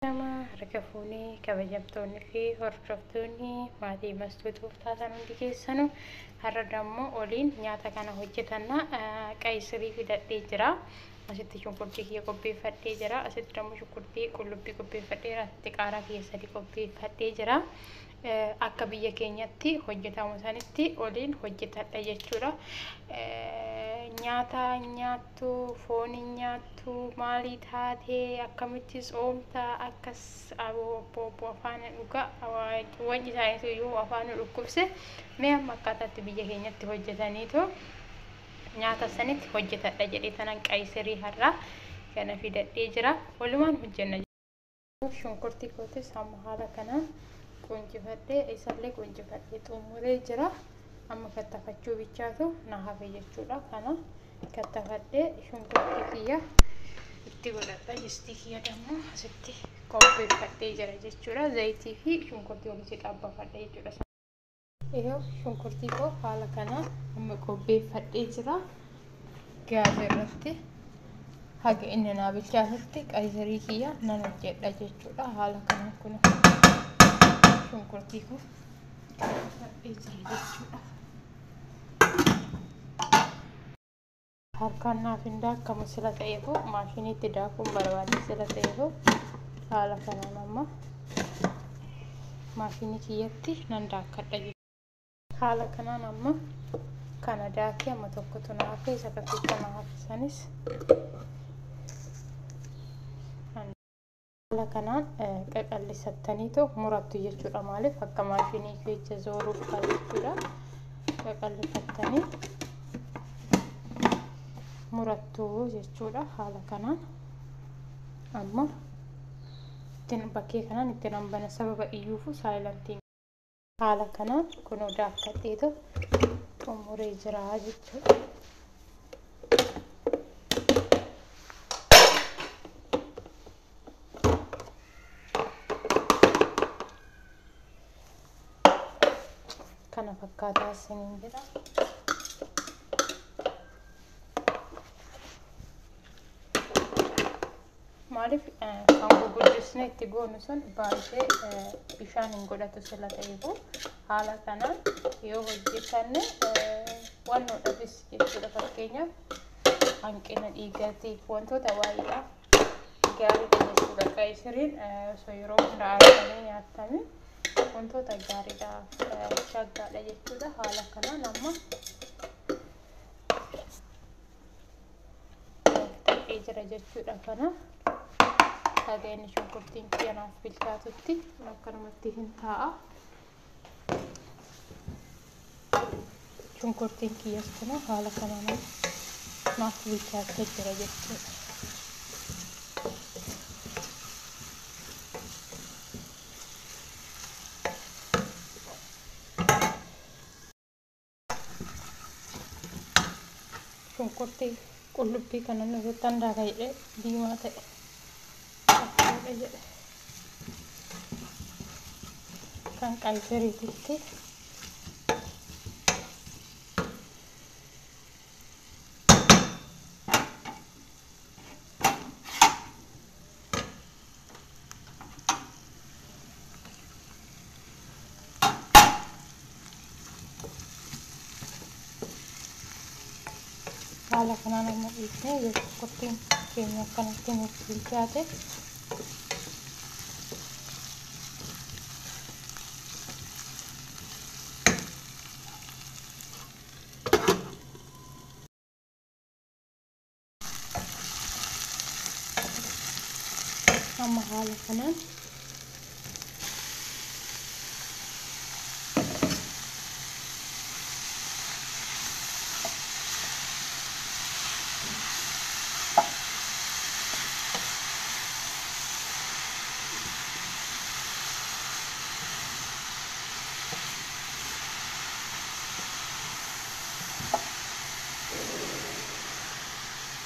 Harka fuunee kabajamtoonni fi hordoftoonni maatii mastuutuuf taatan hundi keessanuu har'a dammoo oliin nyaata kana hojjetanna qayisirii fidadhee jira. Asitti shunkurtii kiyya qopheeffadhee jira. Asitti dammoo shunkurtii qullubbii qopheeffadheera. Asitti qaaraa kiyya sadi qopheeffadhee jira. Akka biyya keenyatti hojjetamu sanitti oliin hojjetadha jechuudha. Nyaata nyaattu, foon nyaattu, maalii taatee akkamitti tsoomta akkas obbo afaan dhugaa wanni isaaniitu iyyuu afaan dhukkubse. Mee amma akkaataatti biyya keenyatti hojjetaniitu nyaata sanitti hojjetadha jedhee tanan qayisirii har'aa kana fidadhee jira. Walumaan hojjenna. Shunkurtii kootis amma haala kanaan quncifadhee isallee quncifadhee xumuree jira. Amma kattafachuu bichaatu na hafe jechuudha. Kana kattafadhee shunkurtii kiyya itti godhadha. Distii kiyya dammoo asitti qopheeffadhee jira jechuudha. Zayitii fi shunkurtii walitti xabbafadha jechuudha. Eeyyoo shunkurtii koo haala kanaan amma qopheeffadhee jira. Gaazii irratti haga inni naa bilchaatutti qayisirii kiyya nan hojjedha jechuudha. Haala kanaan kun shunkurtii koo qopheeffadhee jira jechuudha. Harkaan naaf hin daakamu sila ta'eefu maashiniitti daakuun barbaade sila ta'eefu haala kanaan amma maashinii kiyyatti nan daakkadha jechuudha. Haala kanaan amma kana daakee amma tokkotu na hafe isa tokkicha na hafe sanis haala kanaan qaqallisattaniitu murattu jechuudha. Maaliif akka maashinii keessa zooruuf jechuudha. Qaqallifattanii murattu jechuudha. Haala kanaan amma ittiin bakkee kanaan ittiin hambana sababa iyyuufu saayilantiin haala kanaan kunoo daakkadheetu xumuree jira jechuudha. Kana fakkaataa isiniin jedha. Maaliif kan gurguddisne itti goonu sun baay'ee bishaan hin godhatu sila ta'eefu haala kanaan yoo hojjetanne wannoodhaafis jechuudha. Fakkeenyaaf hanqina dhiigaatiif wantoota baay'eedhaaf gaariidha jechuudha. Qayisiriin osoo yeroo hunda argamee nyaatame wantoota gaariidhaaf shaggaadha jechuudha. Haala kanaan amma fixadhee jira jechuudha. Kana haga inni shunkurtiin kiyya naaf bilchaatutti akkanumatti hin taa'a. Shunkurtiin kiyyas kunoo haala kanaan naaf bilchaatee jira jechuudha. Shunkurtii qullubbii kana nuti daaka jedhee diimaa ta'e akkanadha jedhe kan qayisiriititti haala kanaan amma dhiisnee yoo shunkurtiin keenya akkanatti nuuf bilchaate amma haala kanaan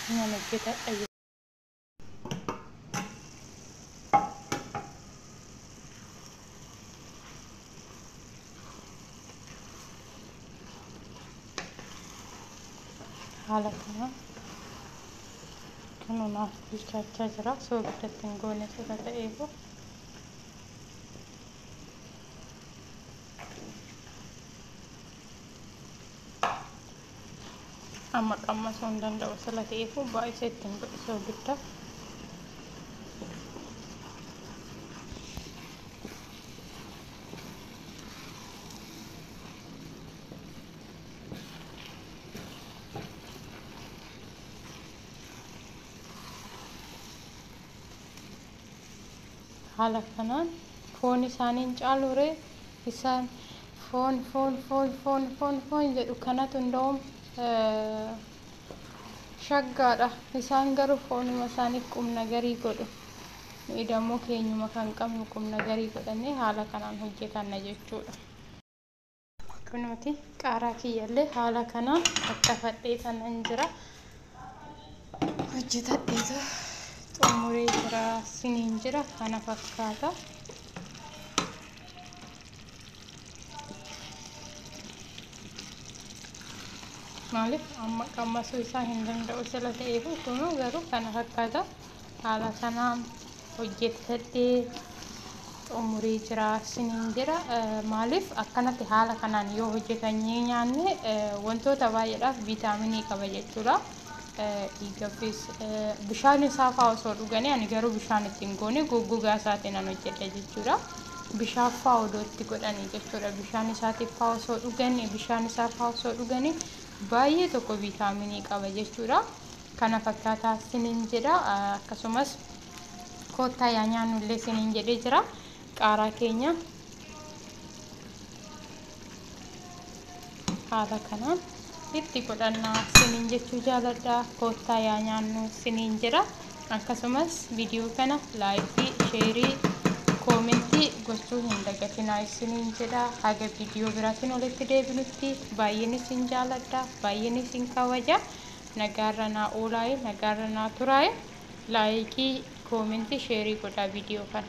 nan hojjetadha. Haala kanaan Kun naaf bilchaachaa jira. Soogidda hin goone sila ta'eefu. Amma qammasuu hin danda'u sila ta'eefu baay'isee ittiin godhu soogidda. Haala kanaan foon isaaniin caaluree isaan foon foon foon foon foon foon jedhu kanatu hunda'uun shaggaadha. Isaan garuu foonuma isaaniif qubna garii godhu. Nuyi dammoo keenyuma kan qabnu qubna garii godhannee haala kanaan hojjetanna jechuudha. Kunuuti qaaraa kiyyallee haala kanaan tattafadhee tanan jira. Hojjetadheetu xumuree jira, siniin jira, kana fakkaata. Maaliif amma qammasuu isaa hin danda'u sila ta'eefu kunuu garuu kana fakkaata. Haala kanaan hojjetadhee xumuree jira, siniin jira. Maaliif akkanatti haala kanaan yoo hojjetanii nyaanne wantoota baay'eedhaaf viitaaminii qaba jechuudha. Dhiigaafis bishaan isaa fa'aa osoo dhuganii, ani garuu bishaan ittiin goone goggogaa isaatiin an hojjedha jechuudha. Bishaan fa'aa odoo itti godhanii jechuudha. Bishaan isaatiif fa'aa osoo dhuganii, bishaan isaa fa'aa osoo dhuganii baay'ee tokko viitaaminii qaba jechuudha. Kana fakkaataa siniin jedha. Akkasumas koottaa yaa nyaannullee siniin jedhee jira. Qaaraa keenya haala kanaan itti godhannaa siniin jechuu jaaladha. Koottaa yaa nyaannu siniin jedha. Akkasumas viidiyoo kana laayikii, sheerii, koomentii gochuu hin dagatinaa isiniin jedha. Haga viidiyoo biraatiin walitti deebinutti baay'een isin jaaladha, baay'een isin kabaja. Nagaarra naa oolaaye, nagaarra naa turaaye. Laayikii, koomentii, sheerii godhaa viidiyoo kana.